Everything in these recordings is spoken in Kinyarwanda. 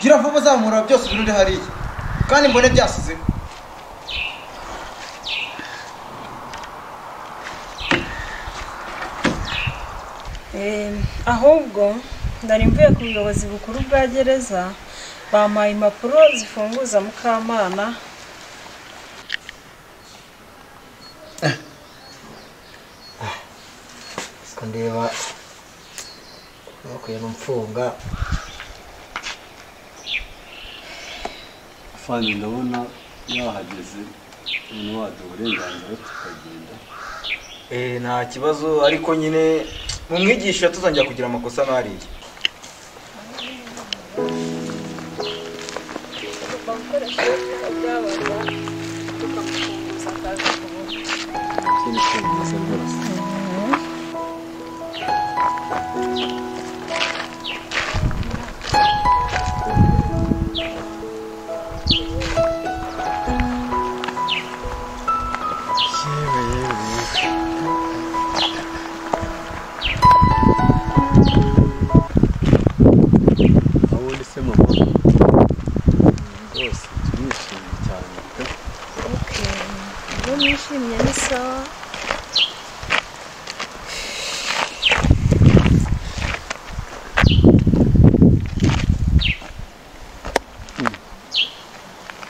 Gira vuba zamura byose birunde hariya kandi mbone byasize. Ahubwo ndari mvuye ku buyobozi bukuru bwa gereza, bampaye impapuro zifunguza Mukamana. Siko ndeba bakwiye mfunga afande, ndabona yahageze none waduha uburenganzira tukagenda. Nta kibazo, ariko nyine mumwigisha tuzongera kugira amakosa nk'ariya. Nishimye ni sawa.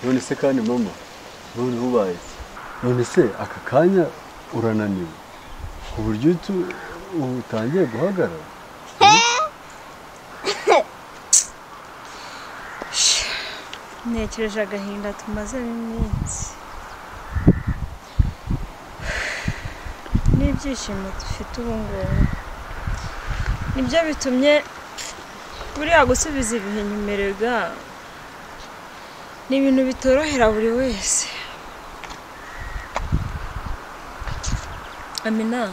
None se kandi mama, none ubaye iki? None se aka kanya urananiwe ku buryo utangiye guhagarara? Ntekereje agahinda tumazemo iminsi n'ibyishimo dufite ubu ngubu, nibyo bitumye buriya gusubiza ibihe inyuma ni ibintu bitorohera buri wese. Amina,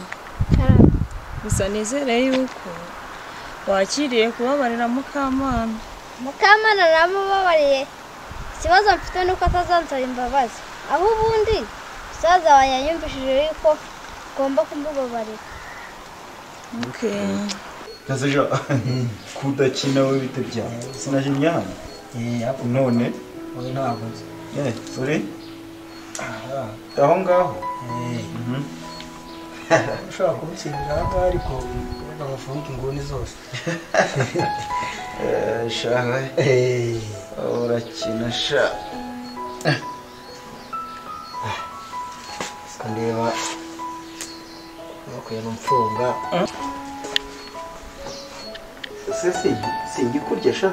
gusa nizere yuko wakiriye kubabarira Mukamana. Mukamana namubabariye, ikibazo mfite nuko atazansaba imbabazi, aho ubundi musaza wanjye yanyumvishije yuko ugomba kumubabarira. Okay. Kazejo kudakina we bite byawe? Sinaje hano. None oya ntabwo nzi. Sorry. Aho ngaho. Ushobora kubutsindira aha ngaha ariko bafunga inguni zose. Shawe. Urakina sha. Siko ndeba bakwiye mfunga. Se singikurya sha.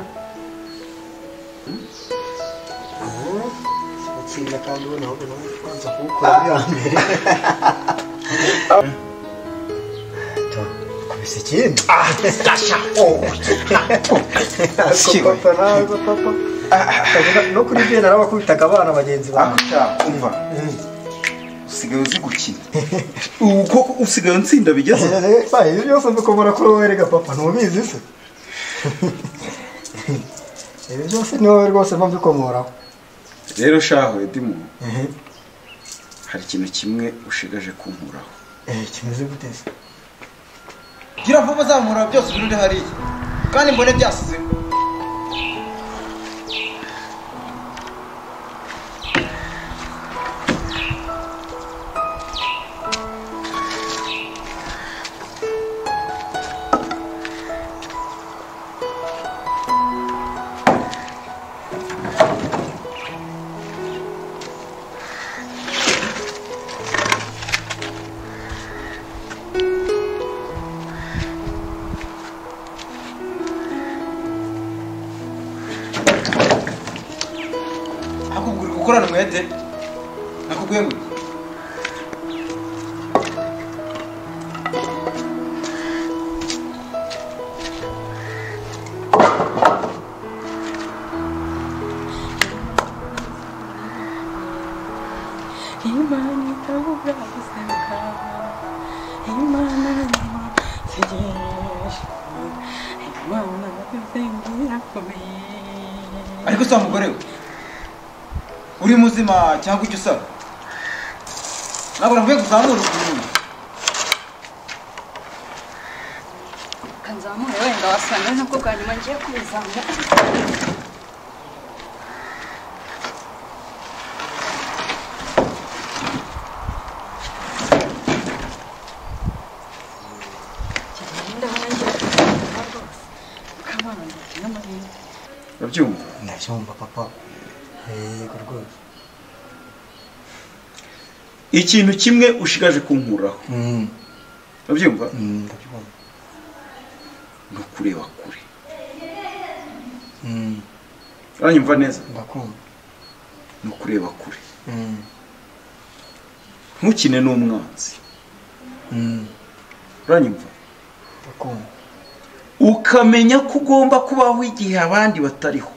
Utsinda kandi ubona ahubwo nawe ubanza kuwukora bwa mbere. Kubise ikindi. Sasha. Papa nawe papa. No kuri bye narabakubitaga abana bagenzi bawe. Umva. Usigaye uzi gukina. Ubu koko usigaye unsinda bigeze. Ibi byose mbikomora kuri wowe rega papa, ntubizi se? Ibi byose ni wowe rwose mba mbikomoraho. Rero shaho Edimu, hari ikintu kimwe ushigaje kunkuraho. Kimeze gute se? Gira vuba zamura byose birunde hariya kandi mbone byasize. Gukorana umwete nakubwiye ngo Imana itabura gusenga, Imana tegereje, Imana irakomeye. Ariko se mugore we uri muzima cyangwa icyo usaba? Ntabwo nakubwiye kuzamura ukuguru. Kanzamure wenda wasanga nabwo bwa nyuma ngiye kubizamura. Urabyumva? Ndabyumva papa. Yego rwose. Ikintu kimwe ushigaje kunkuraho. Urabyumva? Ndabyumva. No kureba kure. Uranyumva neza? Ndakumva. No kureba kure. Ntukine n'umwanzi. Uranyumva? Ndakumva. Ukamenya ko ugomba kubaho igihe abandi batariho.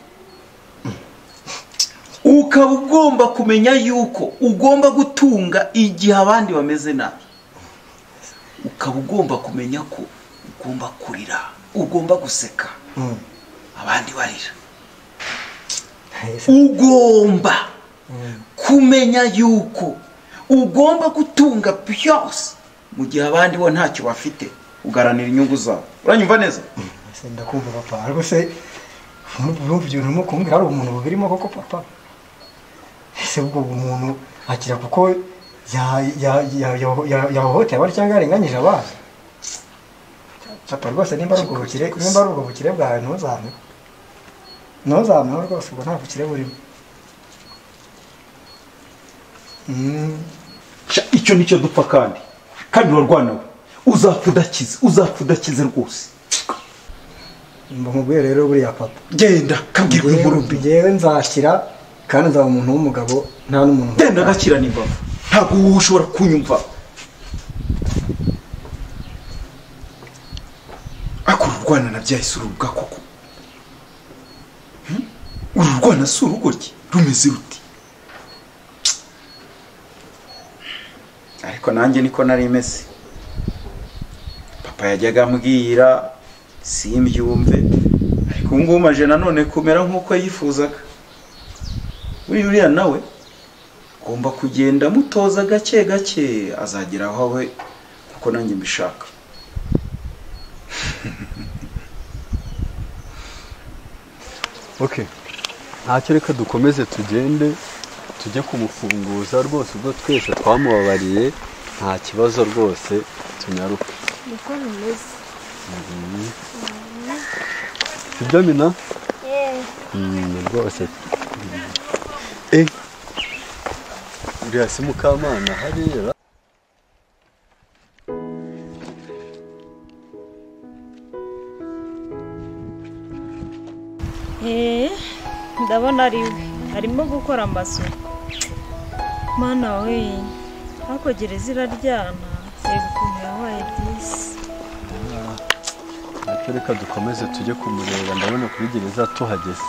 Ukaba ugomba kumenya yuko ugomba gutunga igihe abandi bameze nabi. Ukaba ugomba kumenya ko ugomba kurira, ugomba guseka abandi barira. Ugomba kumenya yuko ugomba gutunga byose mu gihe abandi bo ntacyo bafite, ugaranira inyungu zabo. Uranyumva neza? Ndakumva papa. Ariko se urumva ibyo urimo kumbwira hari umuntu bubirimo koko papa? Ese ubwo umuntu akira kuko yahohoteye abandi cyangwa yarenganyije abandi? Papa rwose nimba ari ubwo bukire, nimba ari ubwo bukire bwawe ntuzampe. Ntuzampe rwose ubwo nta bukire burimo. Icyo nicyo dupfa kandi. Kandi warwana we. Uzapfa udakize, uzapfa udakize rwose. Mbamubwiye rero buriya papa. Genda kabwirwe inkuru mbi. Ngewe nzakira kandi nzaba umuntu w'umugabo nta n'umuntu. Genda gakira n'imbavu. Ntabwo wowe ushobora kunyumva. Ako ururwana na byahise urubwa koko. Ururwana si urugoryi rumeze ruti. Ariko nanjye niko nari meze. Papa yajyaga ambwira simbyumve, ariko ubu ngubu maje nanone kumera nk'uko yifuzaga. Uriya nawe ngomba kugenda mutoza gake gake azagera aho we kuko nanjye mbishaka. Okay. Ntacyo reka dukomeze tugende tujye kumufunguza rwose, ubwo twese twamubabariye nta kibazo rwose, tunyaruke. Niko bimeze. Sibyo Mina? Rwose. Uriya si Mukamana hariya. Ndabona ari we arimo gukora amasuku. Mana we, ariko gereza iraryana, reba ukuntu yabaye disi. Ntacyo reka dukomeze tujye kumureba, ndabona kuri gereza tuhageze.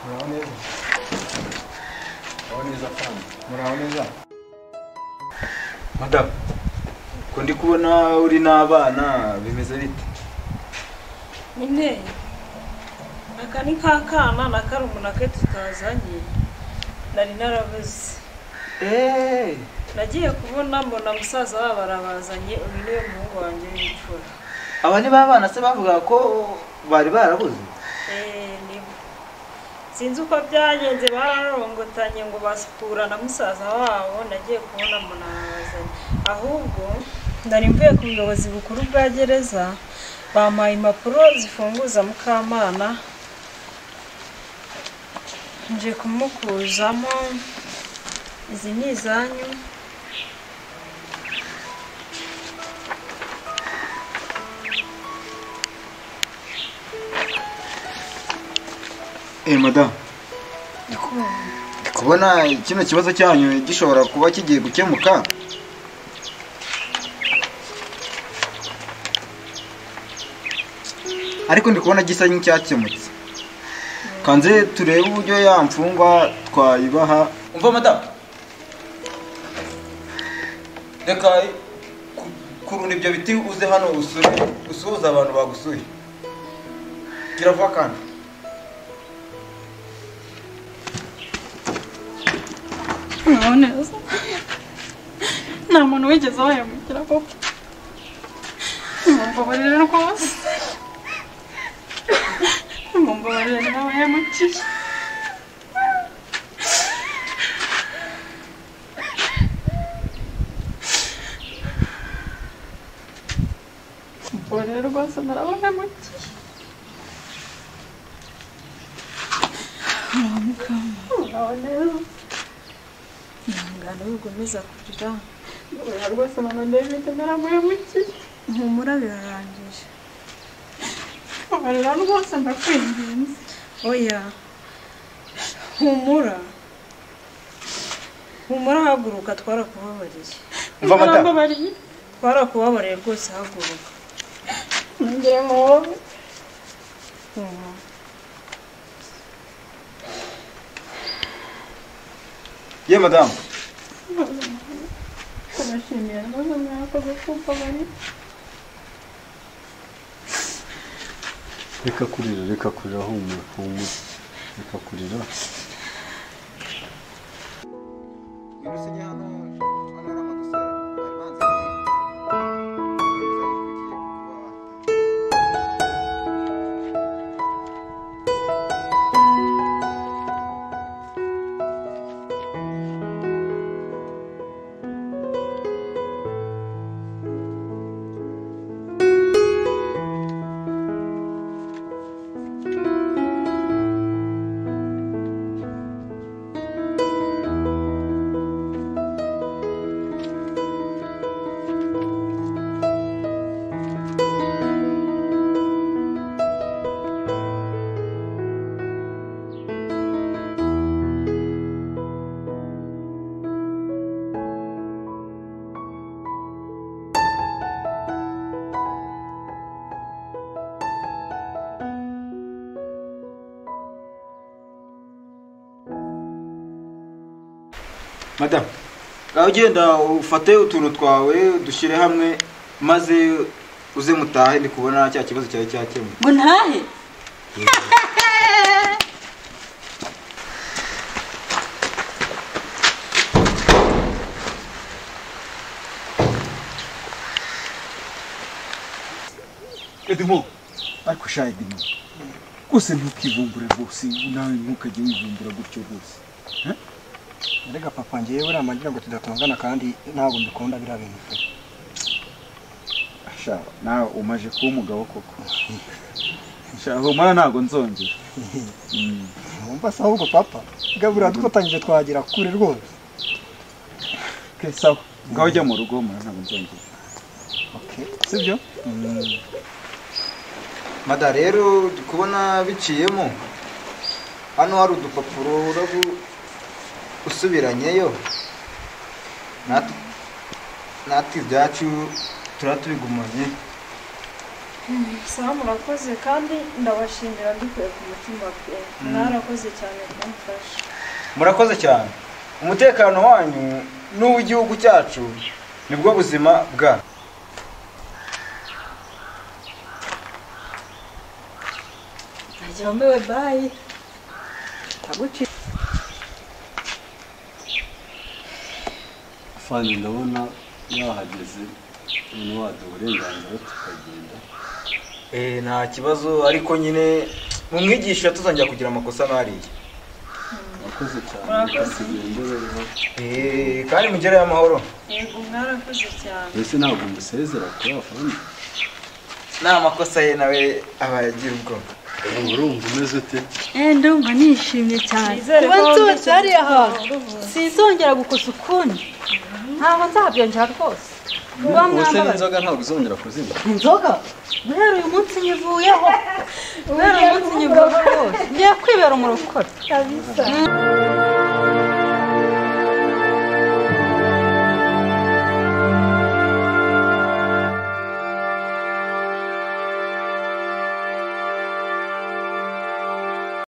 Muraho neza. Muraho neza kandi. Muraho neza. Madam, ko ndi kubona uri n'abana bimeze bite? Nyine aka ni ka kana na karumuna ke tutazanye nari narabuze. Nagiye kubona mbona musaza wabo arabazanye, uyu niwe muhungu wanjye w'imfura. Aba ni babana se bavuga ko bari barabuze? Nibo. Sinzi uko byagenze bararongotanye ngo basukura na musaza wabo, nagiye kubona mbona arabazanye. Ahubwo nari mvuye ku buyobozi bukuru bwa gereza, bampaye impapuro zifunguza Mukamana, nje kumukuzamo. Izi ni izanyu. Madam, ndi kubona kino kibazo cyanyu gishobora kuba kigiye gukemuka. Ariko ndi kubona gisa nk'icyakemutse. Kanze turebe uburyo ya mfungwa twayibaha. Umva madam, reka kurunda ibyo biti uze hano usure usuhuza abantu bagusuye. Gira vuba kandi. Neza. Nta muntu wigeze wayamukira koko. Mumbabarire rwose. Mumbabarire narabahemukiye. Mumbabarire rwose narabahemukiye. Uraho neza. Ihangane wigomeza kurira. Oya rwose mama David naramuhemukiye. Humura birarangije. Mbabarira rwose ndakwinginze. Oya. Humura. Humura haguruka twarakubabariye. Umva mata. Mbabarira. Twarakubabariye rwose haguruka. Nongere muhobe. Humura. Ye madamu. Ndabashimiye rwose mwakoze kumbabarira. Reka kurira, reka kurira, humura, humura. Reka kurira. Madam, ngaho ugenda ufate utuntu twawe dushyire hamwe maze uze mutahe, ndi kubona cya kibazo cyawe cyakemuwe. Ngo ntahe? Edimo, ariko sha Edimo, rwose ntukivumbure rwose, nawe ntukajye wivumbura gutyo rwose. Erega papa ngiye buriya mangira ngo tudatongana kandi ntabwo mbikunda biriya bintu pe. Sha nawe umaje kuba umugabo koko. Sha humura ntabwo nzongera. Wumva se ahubwo papa, gabura dufatanyije twagera kure rwose. Okay, sawa. Ngaho ujya mu rugo humura ntabwo nzongera. Okay. Sibyo? Mada rero ndi kubona biciyemo. Hano hari udupapuro urabu usubiranyeyo. Natwe ibyacu turatubigumanye. Sawa murakoze kandi ndabashimira mbikuye ku mutima pe. Mwarakoze cyane kumfasha. Murakoze cyane. Umutekano wanyu n'uw'igihugu cyacu nibwo buzima bwa. Najombewe bye. Taguci. Fani ndabona yahageze none waduha uburenganzira tukagenda. Nta kibazo ariko nyine mumwigisha tuzongera kugira amakosa nk'ariya. Murakoze cyane. Kandi mugereyo amahoro. Yego mwarakoze cyane. Ese ntabwo umusezera kuri afande? Nta makosa ye nawe aba yagira ubwoba. Urumva umeze ute? Ndumva nishimye cyane. Kuba nsohotse hariya hantu sinzongera gukosa ukundi. Ntabwo nzabyongera rwose. Ubuse n'inzoga ntabwo uzongera kuzinywa? Inzoga? Guhera uyu munsi nyivuyeho. Guhera uyu munsi nyivuyeho rwose. Ngiye kwibera umurokore. Kabisa.